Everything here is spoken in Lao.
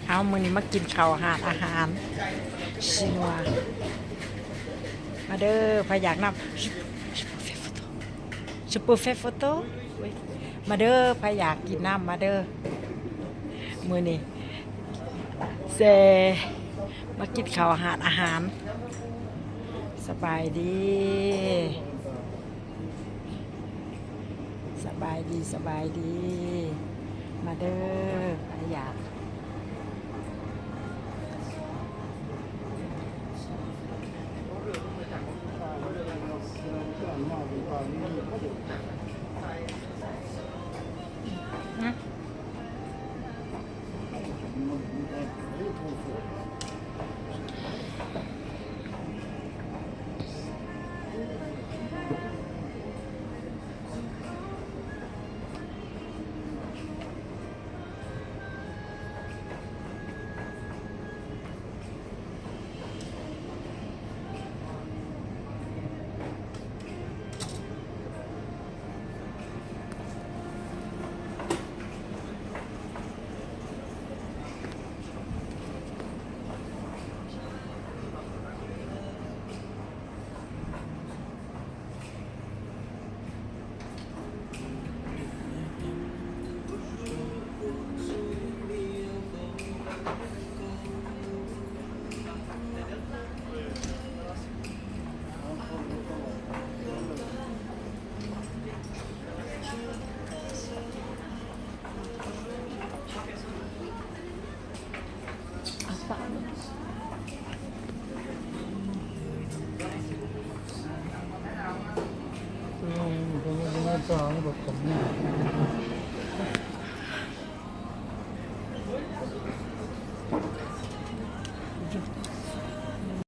ເອົາ ມື້ນີ້ມາກິນເຂົ້າຮ້ານອາຫານຊີນົວ ມາເດີ ໃຜຢາກນຳ Je peux faire photo Je peux faire photo ມາເດີ ໃຜຢາກກິນນຳ ມາເດີ ມື້ນີ້ແຊ ມາກິນເຂົ້າຮ້ານອາຫານ ສະບາຍດີ. ສະບາຍດີ ສະບາຍດີ ມາເດີ ໃຜຢາກ